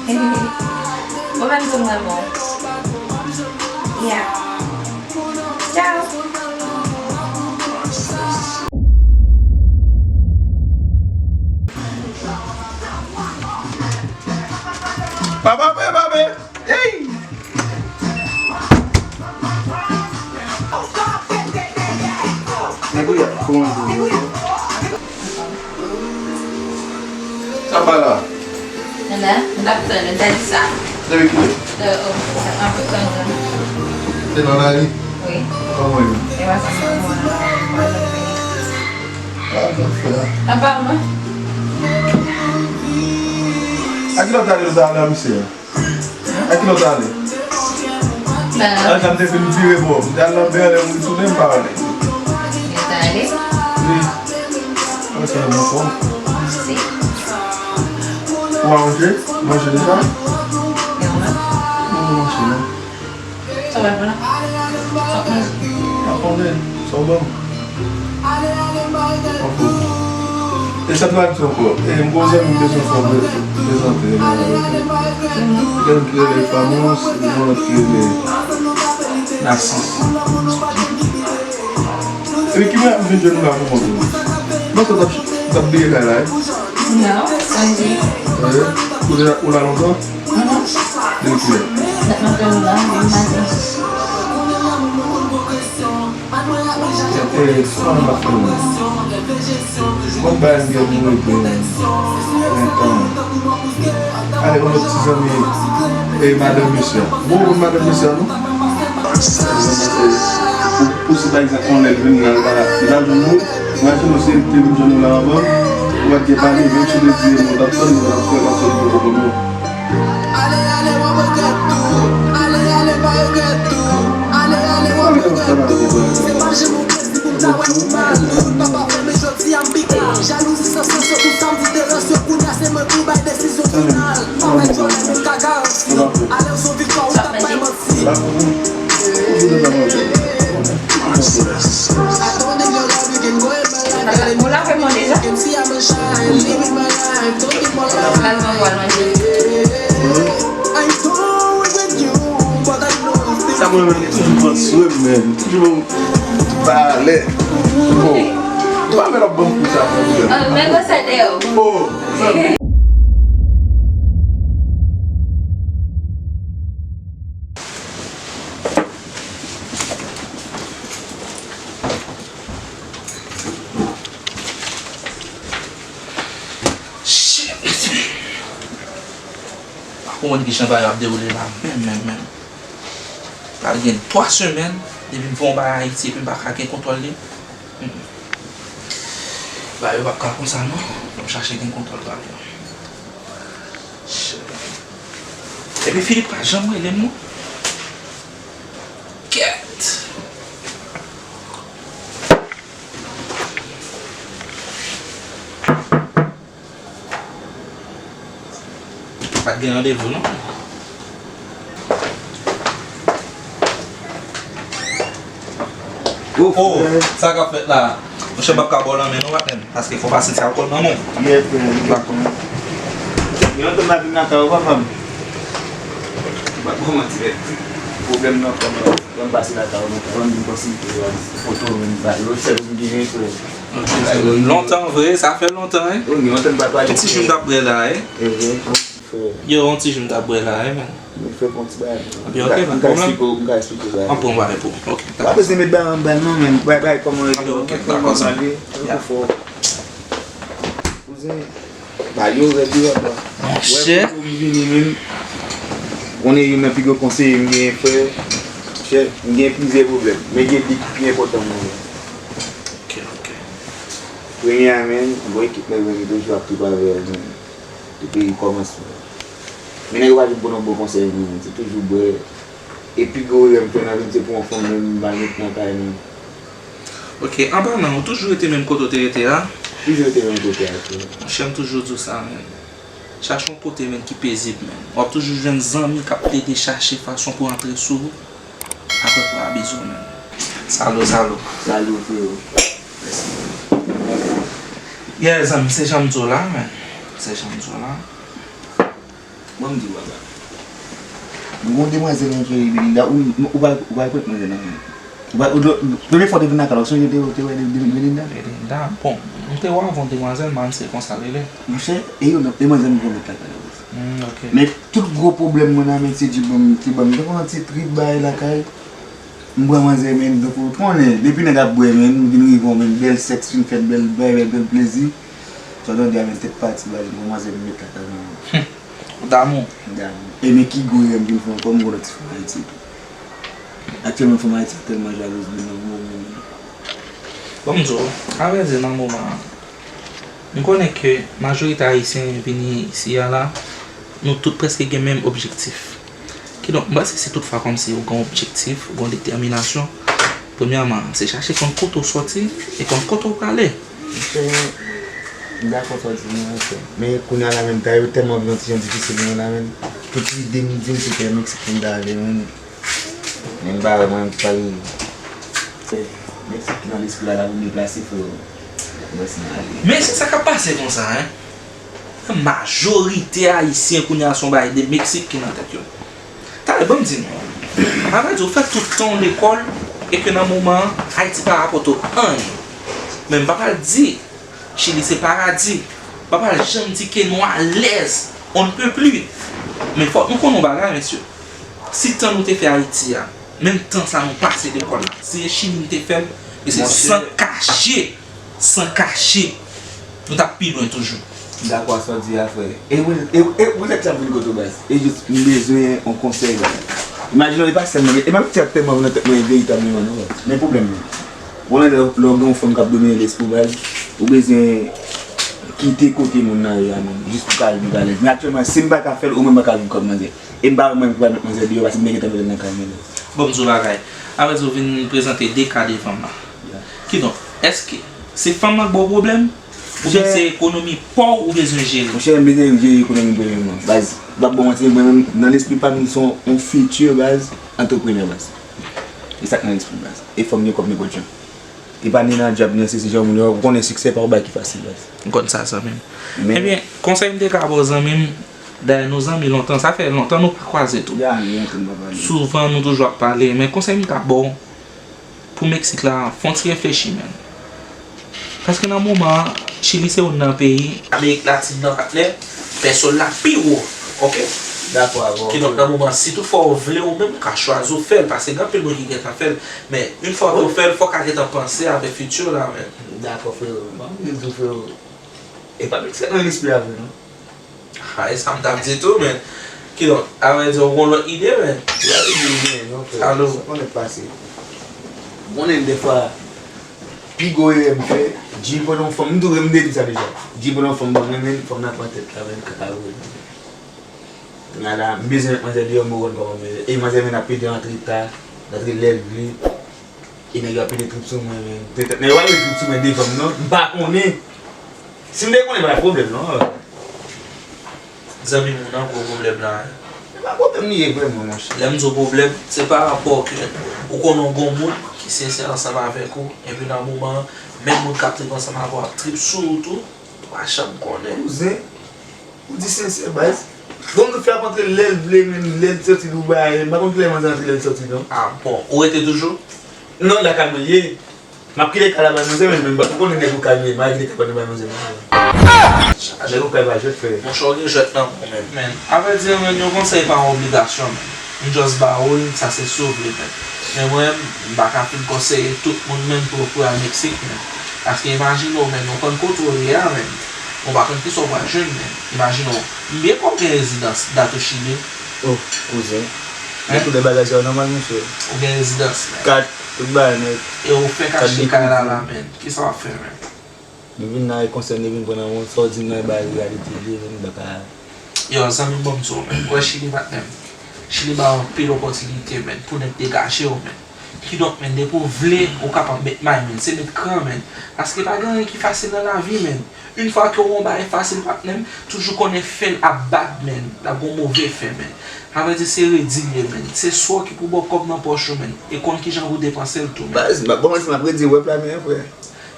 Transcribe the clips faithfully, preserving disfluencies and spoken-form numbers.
Mwen menm tou m renmen w. Yeah. Ciao. Papa, papa, papa. Hey! Nèg ou y ap kòmanse. Sa pa la. Nan la, m t ap tann ou, m ta di sa. Depi kilè? Euh, oh, anpil tan deja. Te nan lari? Wi. Kòman yo? E pa sa, sa mwen, mwen, mwen, mwen. Ah, sa fè a. Apa mwen? A kilè w t ale, w t ale a misye a? A kilè w t ale? Nan. A, sa m te fin vire bò. M t al nan bèlè, m retounen, m pa wè nèg yo. Yo t ale? Wi. Mwen fè nan kò. Si. Ou pa manje? Manje deja? Non, non. Ou manje, non? Sa w ap pran? Sa w ap manje? M ap manje. Sa w ban m? Ok. E sa tradisyon ankò. E m gon zanmi m bezwen fè w prezante. Gen youn ki rele Famous, gen youn lòt ki rele Narcisse. Epi ki mwen ap vin jwenn nou la pou konte nou? Mwen sa t ap, t ap bliye kay la, wi. Non, sonje. Wi. Ou deja, ou la lontan? Mhm. Depi kilè? Depi maten, m la, depi maten. E, e, sa m ap fè menm? Bon, bagay m gen pou regle menm. Gentan. Ale, yon lòt ti zanmi, e, madanm mesye a. Bon, bon, madanm mesye a, non? Pou, pou si pa egzanp, yon lè l vin la, l pa, l pa jwenn nou, imajine w si l te vin jwenn nou la anvan, ou pa t gen pale, menm si w te di yon mo, l t ap tann, l t ap fè, l ap fè, l t ap fè, l t ap fè. Ale, ale, w ap regrèt tou. Ale, ale, pa regrèt tou. Ale, ale, w ap regrèt tou. Se pa janm yon plezi pou m ta wè ou mal. Tout papa fè, men jodi a m pi ka. Jalouzi san sans, se pou sa m di te ranse. Kounye a se mwen pou bay desizyon final. Avèk jwè, men m ka garanti w. Ale, w se yon viktwa, ou t ap bay manti. Ou lave men w deja? Ou pral manje, ou pral manje. Sa mwen menm, li toujou pran swen m, men. Li toujou ban m valè. Bon. Ou pa mèt ap ban m kou sa, frè m. Oh, men gwo sèdè yo. Oh, zanmi. Shit. Pa konprann ki jan bagay yo ap dewoule la, menm, menm, menm. Pral gen twa semèn depi m fè yon bagay Ayiti epi m pa ka gen kontwòl li. Mm, mm. Bagay yo p ap ka konsa, non. Fò m chache gen kontwòl bagay yo. Shit. Epi Philippe pa janm rele m, non. Kèt. Pa t gen randevou, non. Oh, sa k ap fèt la? Monchè, m p ap ka ba w lanmen non, patnè m, paske fò w pase ti alkòl nan men w. Yes, man. Dakò. Gen lontan m pa vin lakay ou, papa m. M p ap ba w manti, men pwoblèm nan fè m, lè m pase lakay ou, m pa konn vin konsilte yo, foto, men ba yo sèl m genyen, frè. Lontan vre, sa fè lontan, wi. Wi, gen lontan m pa pale. Ti jou m t ap bwè la, wi. Frè. Yo, yon ti jou m t ap bwè la, wi, men. Mwen fè yon ti bagay. Ebyen, ok, pa de pwoblèm. M ka esplike w, m ka esplike w bagay. An, bon, bagay pou, ok, dakò. Pa bezwen met bagay anba l non, men bagay, bagay kòman yo, ok, dakò, kòman sa ye, tankou fò. Kouzen, ba yo rèd yo, apa. Monchè. Wè, kote m vini, men, konnen youn nan pi gwo konseye m genyen, frè. Monchè, m gen plizyè pwoblèm, men gen de ki pi enpòtan pou mwen. Ok, ok. Premye a, men, m gon ekip nèg mwen ki toujou ap twouve avè l, men. Depi kòmansman. Men nèg yo pa janm konn yon bon konsèy, men se toujou bwè. E pi gwo erè m fè nan vi m, se pou yon fanm menm m pa met nan kay, men. Ok, anba men, ou toujou rete menm kote w te rete a? Toujou rete menm kote a, frè. Monchè, m toujou di w sa, men. Chache yon kote, men, ki pezib, men. W ap toujou jwenn zanmi k ap plede chache fason pou antre sou ou. Apre pou abize w, men. Salou, salou. Salou, freo. Mèsi. Yeah, zanmi, se jan m di w la, men. Se jan m di w la. Ban m di w bagay. Mwen gen yon demwazèl mwen ki rele Belinda, ou, ou pa, ou pa rekonèt manzè nan mwen. Ou pa, ou, premye fwa w te vin lakay la, ou sonje te, te wè Belinda? Belinda, bon, m te wè avè yon demwazèl, m pa konn si se konsa l rele. Monchè, e yon demwazèl mwen konn met lakay la. Hmm, ok. Men tout gwo pwoblèm mwen nan men se Dji ban m, te ban m, te ban m yon ti trip bay lakay. M bwè manzè, men, donk ou konnen, depi nèg ap bwè, men, m vin rive, men, bèl sèks fin fèt, bèl bay, bèl, bèl plezi. Sa w tande a, men, tèt pati, baz, m bwè manzè, m met lakay mwen. Damou. Damou. E men ki gwo erè m vin fè ankò, m gen yon lòt ti fanm Ayiti tou. Aktyèlman, fanm Ayiti a tèlman jalouz de m nan moman. Bon, m di w, avrèdi, nan moman an, m konnen ke majorite Ayisyen vini isi a la, nou tout prèske gen menm objektif. Kidonk, m panse si tout fwa kòmsi ou gen yon objektif, ou gen yon detèminasyon, premyèman, se chache konn kote w sòti e konn kote w prale. Monchè, m dakò sa w di, monchè. Men kounye a la menm, ta yo tèlman viv yon ti jan difisil, men la menm, tout lide m di m se te Meksik pou m ta ale, men, men m pa wè mwen m pral Meksik ki nan lespri a la pou m deplase, freo. Mwen si m ale. Men se sa k ap pase konsa, en. Majorite Ayisyen kounye a se yon bagay de Meksik ki nan tèt yo. Talè, ban m di nou. Avrèdi, ou fè tout tan w lekòl e ke nan moman an, Ayiti pa rapòte w anyen. Men m pa pral di Chili se paradi. M pa pral janm di ke nou alèz, on ne peut plus. Men fòk nou konn yon bagay, mesye. Si tan nou te fè Ayiti a, menm tan sa nou pase lekòl la, si se Chili nou te fè l, e se san kache, san kache, nou t ap pi lwen toujou. M dakò a sa w di a, frè. E pou, e, e pou nèg sa vin kote w, baz. E jis, m bezwen yon konsèy, baz. Imajine w, e pa sèlman, e menm ti ap tèlman nan tèt mwen veritableman, non, baz. Men pwoblèm nan. Bon, lè, lè w gen yon fanm k ap domine lespri w, baz, ou bezwen kite kote moun nan ye a, menm, jis pou w ka al viv alèz. Men aktyèlman, si m pa ka fè l, ou menm pa ka viv kòm manzè. E m pa wè mwen pou al met manzè deyò, paske m te gentan met l nan kay mwen. Bon, m di w bagay. Avrèdi, w vin prezante de ka devan m la. Kidonk, èske se fanm nan k ba w pwoblèm? Oubyen se ekonomi pa w ou bezwen jere? Monchè, m bezwen jere ekonomi premyèman. Baz, m p ap ba w manti, mwen menm, nan lespri pa m, se yon, yon fiti, baz, antreprenè, baz. E sa k nan lespri m, baz. E fò m gen kòb nenpòt jan. E pa ni nan djab, ni nan sesi, jan moun yo, ou konnen siksè pa yon bagay ki fasil, baz. M konn sa, zanmi m. Men ebyen, konsèy m te ka ba w, zanmi m, dayè nou zanmi lontan, sa fè lontan nou pa kwaze tou. Ya, nou lontan nou pa pale. Souvan nou toujou ap pale, men konsèy m ka ba w, pou Meksik la, fè yon ti reflechi, menn. Paske nan moman an, Chili se youn nan peyi Amerik Latin nan, patnè, pèsòn la pi wo, oke? Dakò avè w. Kidonk, nan moman an, si toutfwa w vle ou menm, ou ka chwazi w fè l, paske gen anpil moun ki gentan fè l. Men, yon fwa ke w fè l, fò w ka gentan panse avèk fiti w la, menn. Dakò, frero. Ban m di w, frero. E pa Meksik nan lespri a vre, non. Ah, e sa m t ap di tou, men. Kidonk, avrèdi, ou gon lòt ide, men. Lòt ide, men, non, frè. Alo. Sa konnen pase. Ou konnen dèfwa, pi gwo erè m fè, Dji pran yon fanm, m tou, m te di sa deja. Dji pran yon fanm ban mwen, men fanm nan pran tèt la, men kaka vre. Kounye a la, m bezwen met manzè deyò, m konn kòman m ye. E manzè, men ap pede antre ta, l antre lè l vle. E nèg yo ap pede trip sou mwen, men. Petèt, nèg yo pa pede trip sou mwen devan m, non. M pa konnen. Si m te konnen, pa t ap pwoblèm, non. Zanmi m, ou nan gwo pwoblèm la, wi. E pa pwoblèm li ye vrèman, monchè. Lè m di w pwoblèm, se pa rapò ke ou konnen w gon moun ki sensè ansanm avèk ou, epi nan moman an, menm moun k ap trip ansanm avè w ap trip sou ou tou, ou pa janm konnen. Kouzen, ou di sensè, baz. Bon, nou fè ap antre lè l vle, menm lè l santi l ou bay, m pa konn kilè manzè antre lè l santi, non. Ah, bon, ou rete toujou? Non, lakay mwen l ye. M ap kite kay la bay manzè, men, men, ou konnen nèg ou kay, men, m a kite kay pa nou bay manzè, men. Nèg ou kay pa jwèt, frè. Monchè, ou gen jwèt nan men w, men. Men, avèdi, men, yon konsèy pa yon obligasyon, men. M just ba ou l, sa se si w vle, men. Men mwen, m pa ka fin konseye tout moun, men, pou yo kouri al Meksik, men. Paske imajine w, men, ou konn kote w ye a, men. Ou pa konn kisa w pral jwenn, men. Imajine w, m byen kwè w gen rezidans, dat ou Chili. Oh, kouzen. Gen tout de bagay sa yo nòmal, monchè. Ou gen rezidans, men. Kat, tout bagay nèt. E ou fèk achte kay la la, men. Kisa w ap fè, men? Nou vin la e konsèy nou vin pran nan men w, sa w di m nan e bagay reyalite li ye, men m pa ka. Yo, zanmi m, ban m di w, men. Ou wè Chili, patnè m. Chili ba w anpil opòtinite, men, pou nèg degaje w, men. Kidonk, men, depi w vle, ou kapab met may, men. Se met kran, men. Paske pa gen anyen ki fasil nan lavi, men. Yon fwa ke w wè yon bagay fasil, patnè m, toujou konnen fen l ap bat, men. L ap gon move fen, men. Sa vle di se redi l ye, men. Se swa w ki pou ba w kòb nan pòch ou, men. E konn kijan pou depanse l tou, men. Baz, m ap, bon, m ap redi w, wè pla men, frè.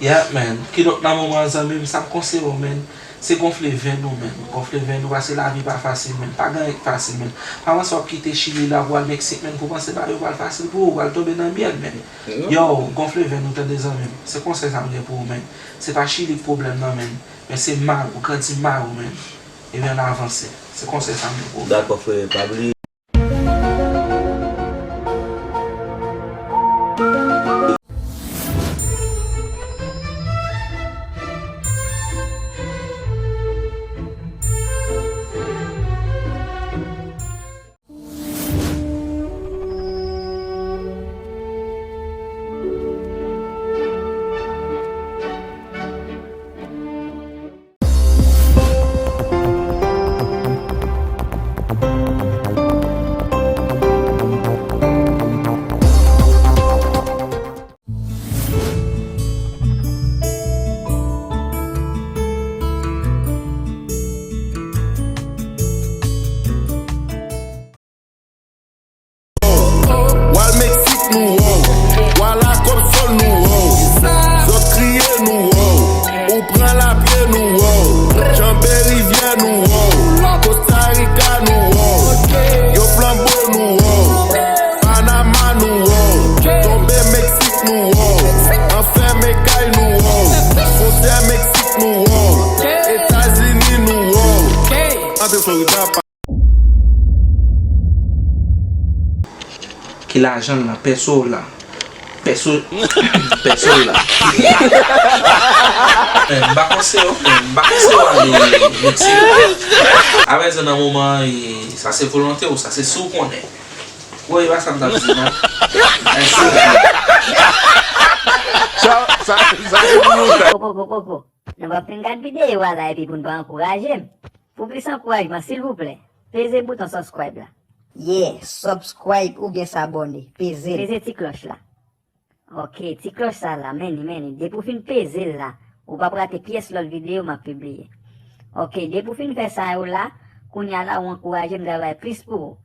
Yeah, man. Kidonk, nan moman an, zanmi m, sa m konseye w, man, Se gonfle venn ou, menn. Gonfle venn ou, paske lavi pa fasil, menn. Pa gen anyen k fasil, menn. Pa panse w ap kite Chili la pou w al Meksik, menn, pou w panse bagay yo pral fasil pou ou, ou pral tonbe nan myèl, menn. Yo, gonfle venn ou, tande, zanmi m. Se konsèy sa m gen pou ou, menn. Se pa Chili k pwoblèm nan, menn. Men se mal, ou grandi mal ou, menn. Ebyen, ann avanse. Se konsèy sa m gen pou ou. Dakò, frè, pa bliye. W al Meksik nou wè w, w al Akòbsòl nou wè w, zòt kriye nou wè w, ou pran lapye nou wè w, janbe rivyè nou wè w, Kostarika nou wè w, yo flanbo nou wè w, Panama nou wè w, tonbe Meksik nou wè w, anfème kay nou wè w, fwontyè Meksik nou wè w, Etazini nou wè w. Antre Florida. Ki lajan l la? Pèso w la? Pèso, pèso w la? Eh, m pa konse w, eh, m pa konse w ale Meksik. Avèzè nan moman an, eh, sa se volonte w, sa se si w konnen. Woy, e pa sa m t ap di, non. Eh, si w konnen. Sa, sa, sa se pou nou fè. Koko, koko, koko. Nou p ap fin gad videyo a la epi pou n pa ankouraje m. Pou plis ankourajman, silvouplè, peze bouton subscribe la. Yeah, subscribe oubyen s'abonner. Peze l. Peze ti klòch la. Ok, ti klòch sa la, men li, men li. Depi w fin peze l la, ou p ap rate pyès lòt videyo m ap pibliye. Ok, depi w fin fè sa yo la, kounye a la ou ankouraje m travay plis pou ou.